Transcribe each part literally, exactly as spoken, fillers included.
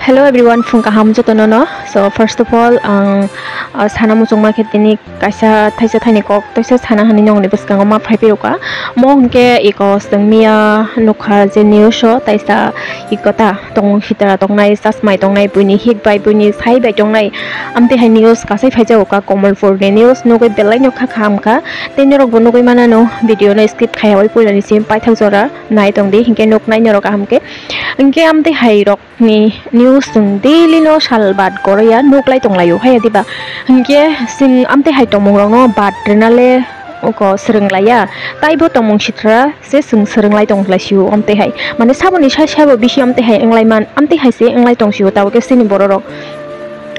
Hello everyone, phung kaham jotono no. So first of all, ang, ah, sana muchungma khe tini kaisa thaisa thaini kok thaisa sana hani nongni bwskango ma phai phirokha. Mo hwnkhe iko swngmiya nukha je news o taisa iko ta tongmung sitra tongnai, chasmai tongnai, buini hik bai, buini sai bai tongnai. Amtwi hai news kasai phaijago ka Kamalpur ni news nugwi belai no kha kaham kha. Tei norok bo nugwi manano video no skip khaiyawi puilani sim paithak jora nai tongdi hinkhe nuknai norok kaham khe. Hinkhe amtwi hai rok ni news chwng daily no sal bad goroya nuklai tonglaio haya diba? Hinkhe chwng amtwi hai tongmung rokno bad rwnale oko swrwnglaiya, taibo tongmung sitra se chwng swrwnglai tonglaisio amtwi hai, mane saboni sai sabo bisi amtwi hai wnglai man, amtwi hai se wnglai tongsio tabukhe chini bororok.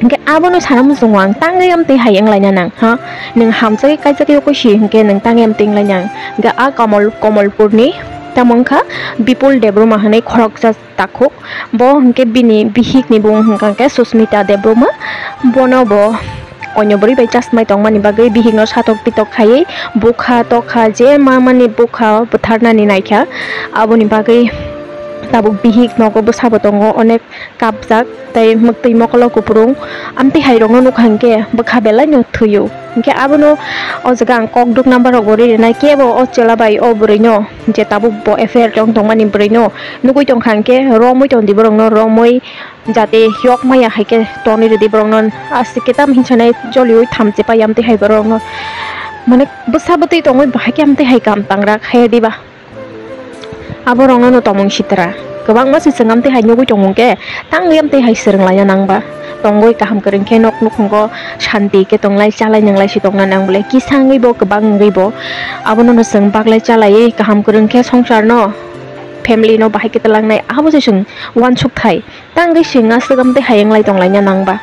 Hinkhe abono sana muchungo ang tangwi amtwi hai wnglaina nang ha, nwng hamjagwi kaijagwi okosi hinkhe nwng tangwi amtwi wnglaina ang. Hinkhe a Kamal-, Kamalpurni tamo wngkha Bipul Debbarma hinwi khoroksa takhuk. Bo hinkhe bini bihikni bung hwnkha khe Susmita Debbarma. Bono bo onyo bwrwi bai chasmai tongmani bagwi bihikno satok pitok khaiwi bukha tokha je ma mani bukha bwtharnani naikha. Aboni bagwi tabuk bihik nogo bwsabo tongo onek kapjak tei mwktwi mokolo kupulung. Amtwi hai rokno nukha hinkhe bwkha belai no thwio. Hinkhe abono o jaga ang kok duk number rok bo ri rwnai kebo o chwla bai o bwrwi no je tabuk bo affair tong tongmani bwrwi no nugwi tongkha hinkhe romwi tongdi borok no romwi jate yok maya hai khe tonwi rwdi borok no aswk khe tam hinsa nai joliui thamchi pai amtwi hai borok no mane bwsa bwtwi tongwi bahai khe amtwi hai kam tang rak hai diba. Aborokno no tongmung sitra kwbangma se chwng amtwi hai nugwi tongmung khe tangwi amtwi hai swrwnglaina nangba tongwi kaham kwrwng khe nok nukhungo shanti khe tonglai chalai nwnglai se tongna nang bole kisa wngwi bo kwbang wngwi bo abono no chwng baklai chalaiwi kaham kwrwng khe songsar no family no bahai khe twlangnai abo se chwng uansuk thai tangwi chwng aswk amtwi hai wnglai tonglaina nangba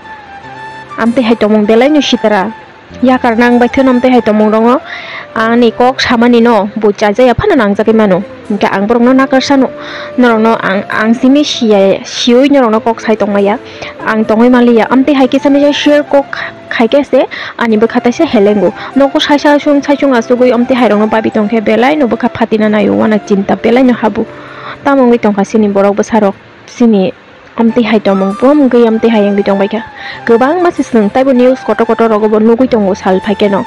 amtwi hai tongmung belai no sitra. Yakar nang bai thwno amtwi hai tongmung rongo ani kok samani no bo chajaya phano nangjagwi mano. Hinkhe ang borokno nakar sano, norokno ang, ang simi siya, siwi norokno kok sai tongmaya. Ang tongwi manliya, amtwi hai kisa misa share kok khaikhe se ani bwkha taisa helengo. Nogo saisa sung saichung achugwi amtwi hai rokno babi tongkhe belai no bwkha phatina naio, wana chinta belai no habu. Tamo wngwi tongkha chini borok bwsarok, chini amtwi hai tongmung, brum wngwi amtwi hai wngwi tongbaikha. Kwbangma se chwng taibo news kotor kotor rogo bo nugwi tongo sal phaikhe no.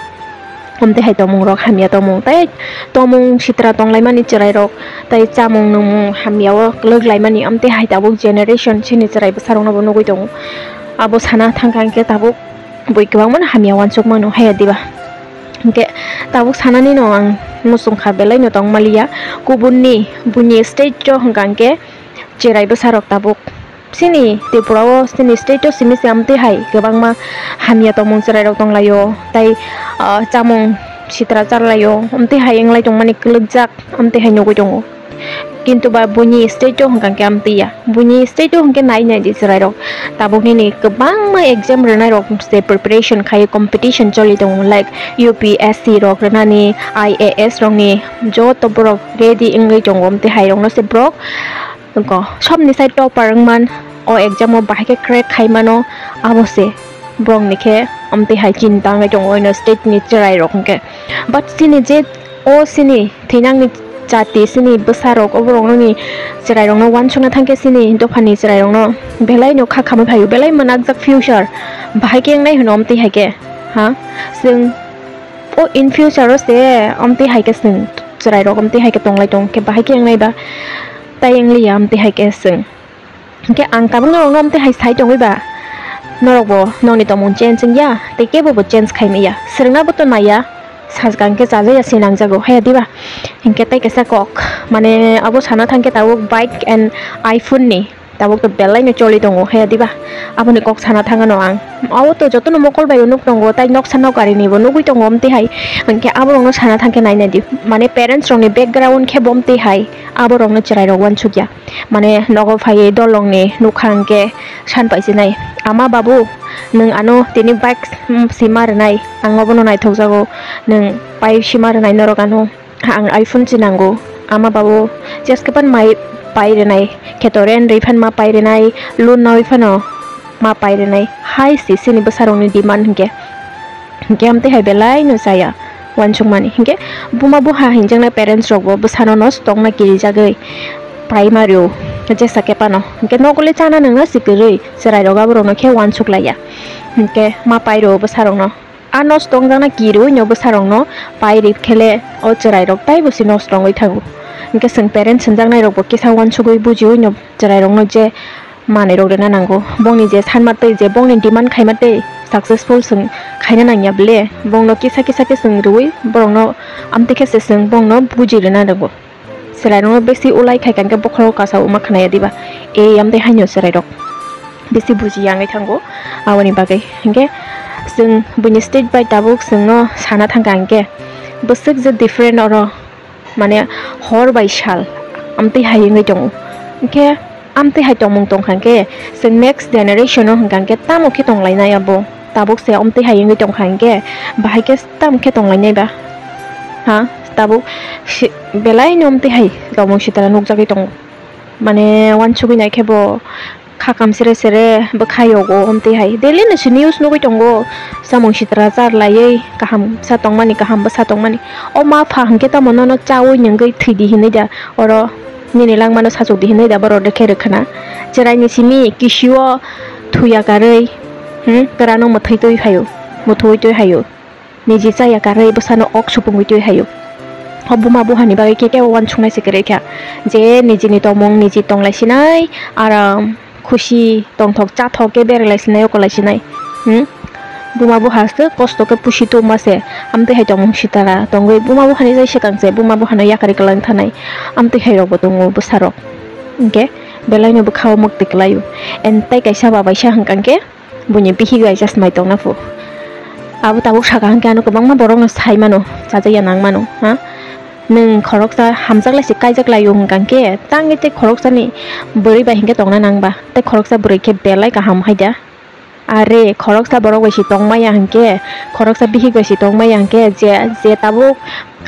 Amtwi hai tongmung rok hamya tongmung tei tongmung sitra tonglaimani chwrai rok tei chamung nungmung hamya o kwlwk laimani amtwi hai tabuk generation chini chwrai bwsa rokno bo nugwi tongo. Abo sana thangkha hinkhe tabuk bui kwbangma no hamya uansuk mano haya diba? Hinkhe tabuk sanani no ang muchungkha belai no tongmaliya kubunni buini state o hwnkha hinkhe chwrai bwsa rok tabuk. Chini Tripura o, chini state o simi se amtwi hai kwbangma hamya tongmung chwrai rok tonglaio, tei, ah, chamung sitra charlaio, amtwi hai wnglai tongmani kwlwkjak amtwi hai nugwi tongo. Kintu ba buini state o hwnkha khe amtwi ya, buini state o hwnkhe nai nai di chwrai rok tabuk nini kwbangma exam rwnai rok se preparation khai competition choli tongo, like U P S C rok rwnani, I A S rokni joto borok ready wngwi tongo, amtwi hai rokno se borok Nokho sobni sai topper wngman, o exam o bahai khe crack khai mano, abo se borokni khe amtwi hai chinta wngwi tongo oino state ni chwrai rok hwnkhe. But chini je o chini thwinangni jati, chini bwsa rok, oborokni chwrai rokno uansukna thangkhe chini dophani chwrai rokno belai no kha khamwi phaio, belai mwnakjak future bahai khe wngnai hwno amtwi hai khe, ha? Chwng o in future o se amtwi hai khe chwng chwrai rok amtwi hai khe tonglai tong khe bahai khe wngnai ba? Tai wngliya amtwi hai khe chwng. Hinkhe ang tabuk norokno amtwi hai sai tongwi ba? Norokbo nokni tongmung change wngya, tei kebo bo change khai manya. Swrwngna bo to naiya, sajka hinkhe chajaya se nangjago, haya diba? Hinkhe tei kaisa kok, mane abo sana thangkhe tabuk bike and iPhone ni tabuk to belai no choli tongo, haya diba? Aboni kok sana thangano ang. Abo to jotono mokol bai bo nuk tongo, tai noksa nok gari ni bo nugwi tongo amtwi hai. Hinkhe aborokno sana thangkhe nai nai di, mane parents rokni background khe bo amtwi hai. Aborokno chwrai rok uansukya. Mane nogo phaiwi dolongni nukha hinkhe san paichinai, "Ama babu, nwng ano tini bike, mm, sima rwnai, ang obono naithokjago, nwng pai sima rwnai norok ano, ang iPhone se nango." Ama babu jeskepan mai pai rwnai, kheto rent rwi phan ma pai rwnai, loan nawi phano ma pai rwnai, hai se chini bwsarokni demand hinkhe. Hinkhe amtwi hai belai no chaya uansukmani. Hinkhe buma buha hinjaknai parents rok bo bwsano no tongna kirijagwi pai mario. Jesa kepano. Hingke nogole chana nangna sikirwi chwrairok aborokno khe uansuk laiya. Hingke ma pairo bwsarokno. A nosto wngjakna kirwi no bwsarokno pai rip khele o chwrairok taibo se nosto wngwi thango. Hingke chwng parents hwnjaknairokbo kisa uansugwi bujiwi no chwrairokno je manwirok rwna nango. Bongni je sanma tei je bongni demand khaima tei successful chwng khaina nangya ble, bongno kisa kisa khe chwng rwui borokno amtwi khe se chwng bongno buji rwna nango. Chwrairokno bisi ulai khai kha hwnkhe bokhorogo kasa uma khnaya diba? E, amtwi haino chwrairok bisi bujiya wngwi thango aboni bagwi. Hinkhe chwng buini state bai tabuk chwngno sana thangkha hinkhe bwswk je different oro, mane hor bai sal amtwi hai wngwi tongo. Hinkhe amtwi hai tongmung tongkha hinkhe chwng next generation-o hwnkha hinkhe tamo khe tonglainai abo? Tabuk se amtwi hai wngwi tongkha hinkhe bahai khe tamo khe tonglainai ba? Ha, tabuk si-, belai no amtwi hai tongmung sitra nukjagwi tongo. Mane uansugwi nai khe bo kha kam sere sere bwkha yogo amtwi hai. Daily no se news nugwi tongo, samung sitra char laiwi kaham sa tongmani, kaham bwsa tongmani. O ma pha hinkhe tamo nono chaui nungwi thwidi hinwi da, oro nini langmano sachukdi hinwi da borok rwkhe rwkhwna. Chwraini simi kisio thuya karwi, hmm, kwrano mwthwi twi phaio, mwthwi twi phaio. Niji chaya karwi bwsano ok supungwi twi haio. O buma buhani bagwi khe kebo uansuknai se kwrwi kha. Je nijini tongmung niji tonglai sinai, aram, khusi, tongthok, chathok khe beralai sinai, okolai sinai. Hmm? Buma buha se kosto khe pusi tongma se. Amtwi hai tongmung sitara tongwi buma buhani jai swkang se buma buhano yakarwi kwlang thanai. Amtwi hai rokbo tongo bwsarok. Hinkhe belaino bwkhao mwktwi kwlaio. And tei kaisa babaisa hwnkha khe buini bihik bai chasmai tongna phu. Abo tabuk saka hwnkhe ano kwbangma borokno sai mano, chajakya nang mano, ha? Nwng khoroksa hamjak lai se kaijak lai o hwnkha khe, tangwi tei khoroksani bwrwi bai hinkhe tongna nang ba, tei khoroksa bwrwi khe belai kaham hai da. Are, khoroksa borok bai se tong maya hinkhe, khoroksa bihik bai se tong maya hinkhe, je, je tabuk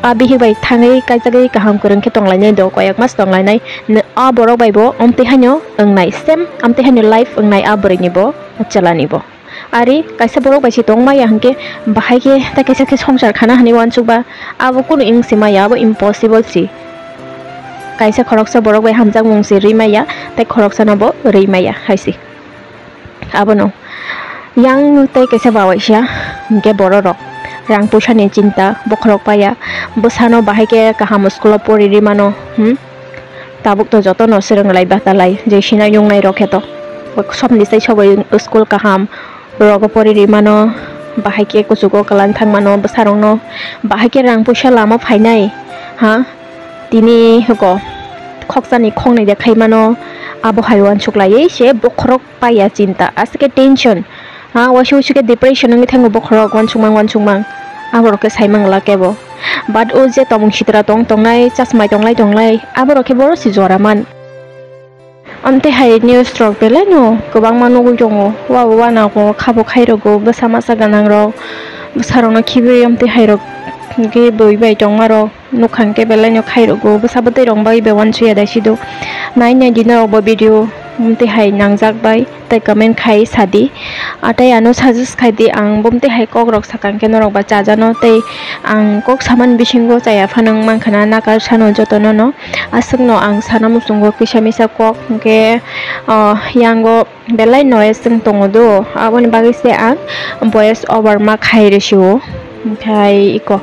a bihik bai thangwi kaijagwi kaham kwrwng khe tonglainai do, koyek mas tonglainai, n-, a borok bai bo amtwi haino wngnai, same amtwi haino life wngnai a bwrwi ni bo, a chwla ni bo. Ari kaisa borok bai se tong maya hinkhe, bahai khe tei kaisa khe songsar khana hinwi uansuk ba, abo kunu wng se maya, abo impossible se. Kaisa khoroksa borok bai hamjakmung se rwi maya, tei khoroksa no bo rwi maya hai se. Abono yang tei kaisa bawaisa hinkhe bororok rang puisa ni chinta bokhorok paya, bwsano bahai khe kaham school o pori ri mano, hmm? Tabuk to jotono swrwng lai batalai je sinai nungnai rok khe to sobni sai sobai school kaham rogo pori ri mano, bahai khe kuchugo kwlang thang mano bwsarokno, bahai khe rang puisa lama phainai, ha? Tini hwko khoksa ni khoknwi de khai mano, abo hai uansuk laiwi se bokhorok paiya chinta, aswk khe tension, ha, waisa waisa khe depression wngwi thango bokhorok, uansukmang uansukmang, aborok khe saimang la kebo. But o je tongmung sitra tong tongnai, chasmai tonglai tonglai, aborok khe boro se jora man. Amtwi hai news rok belai no kwbangma nugwi tongo, wa wa na ko khabo khai rogo, bwsa masa gwnang rok, bwsa rok no khibiwi amtwi hai rok khe bui bai tongma rok. Nukha hwnkhe belai no khairogo, bwsa bwtwi rok bai be uansukya dai sido. Nai nai di norok bo video bumtwi hai nangjak bai tei comment khai sadi. A tei ano suggest khai di, ang bumtwi hai kok rok sakha hwnkhe norok ba chajano tei ang kok samani bisingo chaya phano wng mankha na nakar sano jotono no. Aswkno ang sana muchungo kisa misa kok hwnkhe, ah, yango belai noise wng tongo do, aboni bagwi se ang voice over ma khai rw sio. Omohai iko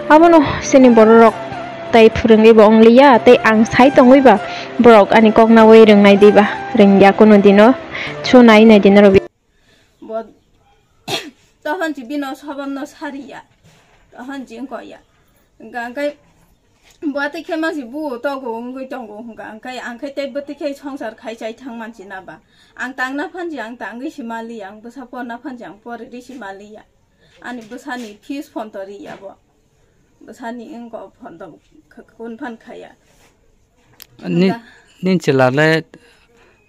abono chini bororok tai phwrwngwi bo wng liya, tei ang sai tongwi ba borok ani kok naui rwngnai diba, rwngya kunu dino. Chwng nai nai dino rw. Bo tohon si bino sobamno sariya, tohon si wngkokya. Hwnkha hwnkhe bwtwi khe mangsi bu togo wngwi tongo hwnkha hwnkhe ang khe tei bwtwi khe songsar khai chai thang mansi na ba? Ang tangna phansi ang tangwi si mali, ang bwsa porna phansi ang poriri si mali ya. Ani bwsani fees phonto ri ya bo. Bwsani wngko phonto kh-, kun phan khaya. Ni, hwnkha. Ni chwla le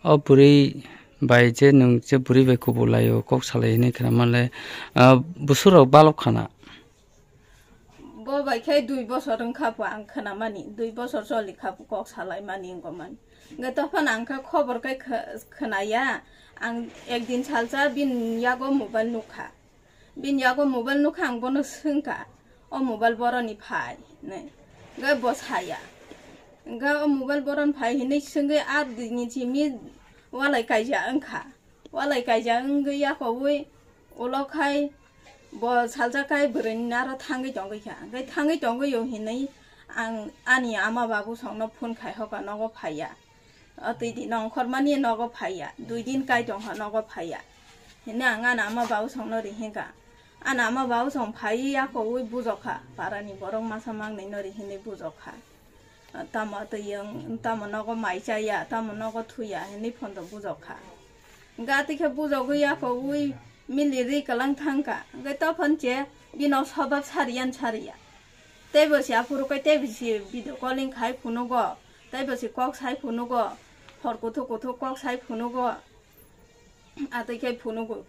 o bwrwi bai je nwng je bwrwi bai kubulaio kok salai hinwi khna manle, ah, busurok balok khana. Bo bai khe dui bosor wngkha pho ang khwnamani, dui bosor choli kha pho kok salaimani wngkha mani. Hwnkhe tophano ang khe khobor khe kh-, khwnaya, ang ekdin salsa bini yago mobile nukha. Bini yago mobile nukha, ang bono swngkha, "O mobile boroni phai?" hinwi. Hwnkhe bo saya. Hwnkhe o mobile boron phai hinwi swngwi ar dini simi walai kaija wngkha. Walai kaija wngwi yakowi ulo khai bo salsa khai bwrwini naro thangwi tongwi kha. Hwnkhe thangwi tongwi o hinwi ang ani ama babu songno phone khai hoka nogo phaiya. O twi di nongkhormani nogo phaiya. Dui din kai tongkha nogo phaiya. Hinwi ang ani ama babu songno rihinkha. Ani ama babu song phaiwi yakowi bujokha. Parani borok masa mangnwi no rihinwi bujokha. Tamo twi wng, tamo nogo mai chaya, tamo nogo thuya hinwi phondo bujokha. Hwnkhe atwi khe bujogwi yakowi mili ri kwlang thangkha. Hwnkhe tophon che bino sobab sariyan sariya. Teibo se aphuru khe teibo se video calling khai phunugo, teibo se kok sai phunugo, hor kuthuk kuthuk kok sai phunugo. Atwi khe phunugo.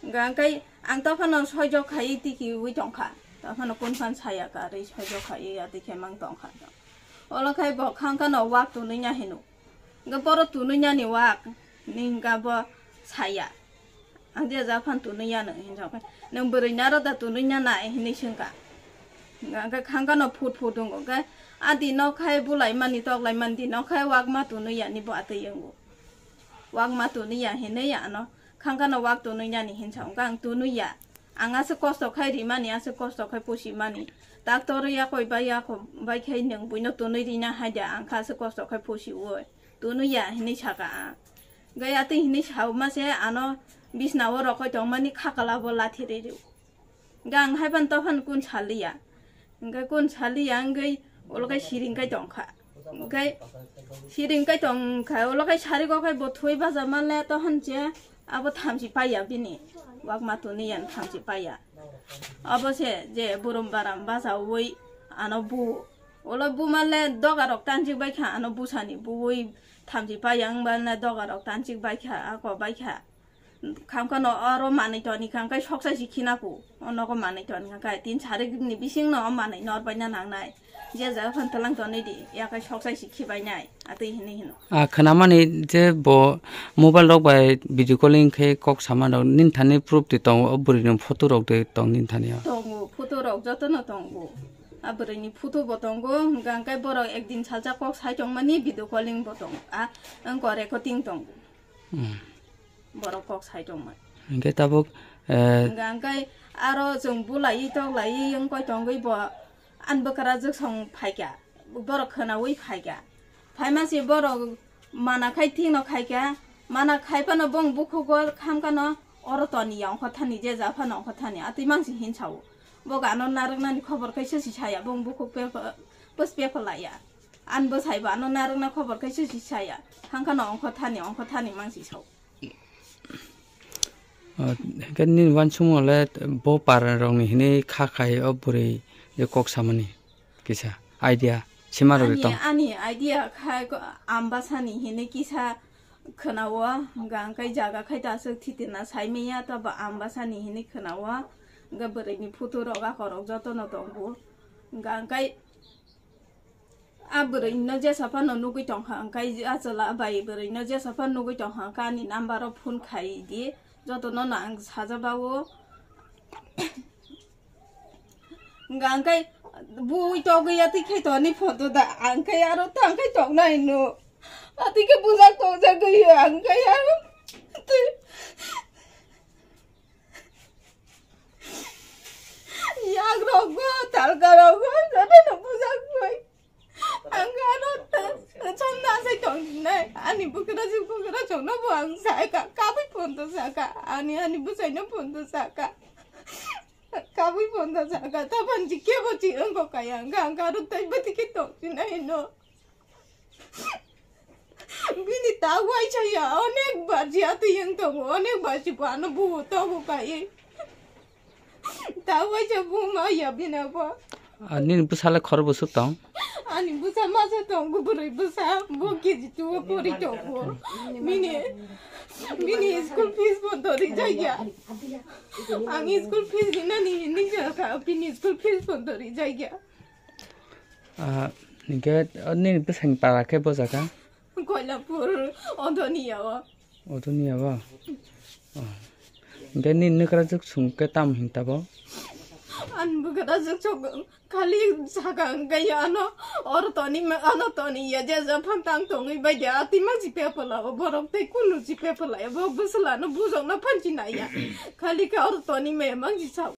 Hwnkhe ang tophano soijo khaiwi tikiwi tongkha. Tophano kun phan saya karwi soijo khaiwi atwi khe mang tongkha. Olo khai bo khangkhano wak tunwi ya hino. Hwnkhe boro tunwi yani wak ni hwnkha bo saya. Ang je ja phan tunwi ya nw hinwi sa khe, nwng bwrwi naro da tunwi ya nai hinwi swngkha. Hwnkhe khangkhano phut phut wngo. Hwnkhe a di nok khai bulai mani toklai mani di nok khai wak ma tunwi ya ni bo atwi wngo. Wak ma tunwi ya hinwi ano khangkhano wak tunwi ya ni hinwi sa wngkha ang tunwi ya. Ang aswk kosto khai rimani, aswk kosto khai pusimani. Doctor ya koi bai ya kho bai khai nwng buino tunwi rina hai da ang kha aswk kosto khai pusi oi. Tunwi ya hinwi saka ang. Gai atwi hinwi sauma se ano bisna o rokoi tongmani khakala bo lathi ri rio. Ga ang hai ban tophano kun saliya. Hwnkhe kun saliya wngwi ulo khe siring kai tongkha. Hwnkhe siring kai tongkha, ulo khe sari kok khe bo thwi baja manle tohon che abo thamchi paiya bini. Wak ma tuni yan thamchi paiya. Abo se je burum baram bajaui ano bu. Ulo bu manle doga rok tanjik baikha ano busani buui thamchi paiya wngba na doga rok tanjik baikha ako baikha. Khamkha no oro manwi toni kha, hwnkhe soksa si khina ku. O nogo manwi toni kha, tin sarik ni bising no o manwi nor bai na nangnai. Je jaga phan tlang toni di, yakai soksa si khibai nai, atwi hinwi hino. A khwnamani je bo mobile rok bai video calling khe kok sama rok, nini thani proof de tongo, o bwrwi ni photo rok de tong nini thani o. Tongo, photo rok joto no tongo. A bwrwi ni photo bo tongo, hwnkhe hwnkhe borok ekdin salsa kok sai tongmani video calling bo tongo. A wngkha recording tongo. Hmm. Borok kok sai tongmani. Hingke tabuk, eh, hingke, hingke aro chwng bulai toklai wngkoi tongwi bo ani bwkrajwk song phaikha, borok khwnaui phaikha. Phaima se borok mana khai thikno khaikha, mana khai phano bong bukhugo khamkhano oro toniya ongkho thani, je ja phano ongkho thani, atwi mangsi hinsao. Bo gano narwknani khobor kaisa si saya, bong bukhuk pepa-, pus pepa laiya. Ani bwsai bo ano narwkna khobor kaisa si saya, hangkhano ongkho thani, ongkho thani mangsi sao. Ah, hingke nini uansukmung le bo para rok ni hinui kha khai o bwrwi je kok samani kisa idea sima rok ani, tong. Ani idea khai ko, Ambasani hinui kisa khwnao, hingka hingkai jaga khai ta aswk thitina sai manya, tobo Ambasani hinui khwnao, hingka bwrwi ni photo rok ako rok joto no tongo, hingka hingkai. A bwrwino jesa phano nugwi tongkha, hwnkhe a chwla bai bwrwino jesa phano nugwi tongkha, hwnkhe ani number-o phone khai di, jotono no ang sajabao. Hwnkhe buwi togwi atwi khe toni photo da, hwnkhe aro tangkhe tongnai no. Atwi khe bujak tongjagwi, hwnkhe aro twi. Yak rokbo, talka rokbo, jotono bujak bai. Ang ano ta-, chomna sai tong nai. Ani bukra jik bukra chokno bo ang sai ka, kabui phone to saka. Ani, ani bwsai no phone to saka. Kabui phone to saka. Taban ji kebo ji ang ko kaya. Ang, ang aro tai bati ke tong nai no. Bini ta waisa ya, onek bar ji atwi yang tongo, onek bar ji bo ano buo togo kai. Ta waisa bu ma ya bina bo. Ah, nini bwsala khoro bwswk tong? Ani bwsa masa tongo, bwrwi bwsa, bo K G two o pori tongo. Bini, bini school fees bo dori jaya. Ang school fees rinani hinwi jaka, bini school fees bo dori jaya. Ah, hingke, oh, nini bwsani para khe bo jaga? Koilapur, Odoniya o. Odoniya o? Oh. Hingke nini nukra juk sung khe tam hing tabo? Ani bwkha da jwk sok khali saka wngkha ya ano, oro toni ma-, ano toni ya je ja phang tang tongwi bai de, atwi ma jipe pala o borok tei kunu jipe pala ya, bo bwsla no bujok no phanchi nai ya. Khali khe oro toni me mang ji sa.